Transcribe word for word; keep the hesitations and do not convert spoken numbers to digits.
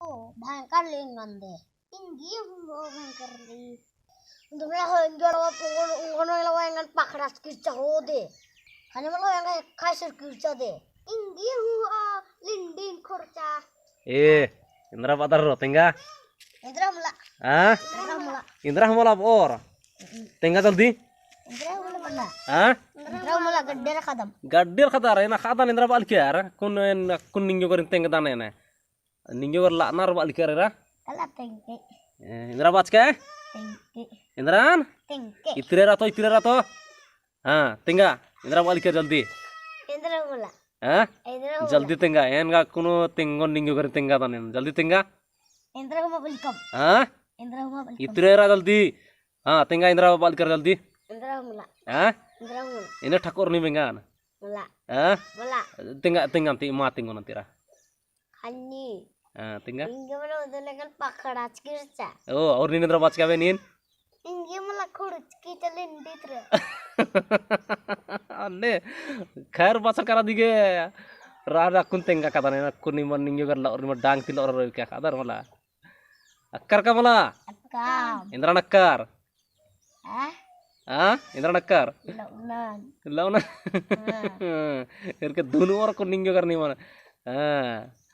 भयंकर लिंगन दे। इंगी हूँ भयंकर ली। दुमला हो इंगी वाला उंगन, उंगन वाला एंगन पकड़ास किरचा हो दे। हने मला एंगन खाई सिर किरचा दे। इंगी हूँ लिंडिन खोरचा। ए, इन्द्रा बअदर रो तेंगा? इन्द्रा मला। हाँ? इन्द्रा मला। इन्द्रा मला और? तेंगा जल्दी। इन्द्रा मला। हाँ? इन्द्रा मला गड्डेर खदम। गड्डेर खदर, एना खदन इन्द्रा बअलकी यार। कुन, एन, कुन निंग्यो करिन तेंगदन एना। निंग्यो कर लानर बअलकी यार एरा। कला तेंगके। ए, इन्द्रा बाचका? तेंगके। इन्द्रान? तेंगके। इतरे रतो, इतरे रतो। हाँ, तेंगा। इन्द्रा बअलकी यार जल्दी। इन्द्रा मला। हाँ? इन्द्रा मला। जल्दी तेंगा। एन गा कुनो तेंगोन निंग्यो करिन तेंगदन एन। जल्दी तेंगा। इन्द्रा हूँ मला बलकम। हाँ? इन्द्रा हूँ मला बलकम। इतरे रा जल्दी। हाँ, तेंगा इन्द्रा बअलकी यार जल्दी। इन्द्रा मला। हाँ? इन्द्रा मला। इन्ने ठकोर नी बेंगा ना। मला। हाँ? मला। तेंगा, तेंगा ती, मा तेंगोन तेरा। खन्नी। हाँ, तेंगा। इंगे मला उदले कन पकड़ाच किरचा। ओ, और नीन इन्द्रा बाचका बे नीन? इंगे मला खुड़चकी चले इंडित रे। अन्ने, खैर बाचर करा दिगे। राह अक्कुन तेंगा कदन, अक्कुन निमन निंग्यो कर ला, और निमन डांग तिल और रोई क्या कदर मला। अक्कर का मला? अक्का। इन्द्रा नक्कर? हाँ? हाँ? इन्द्रा नक्कर? लौनन। लौनन। हाँ। इरके दुनु और को निंग्यो करनी मन। हाँ।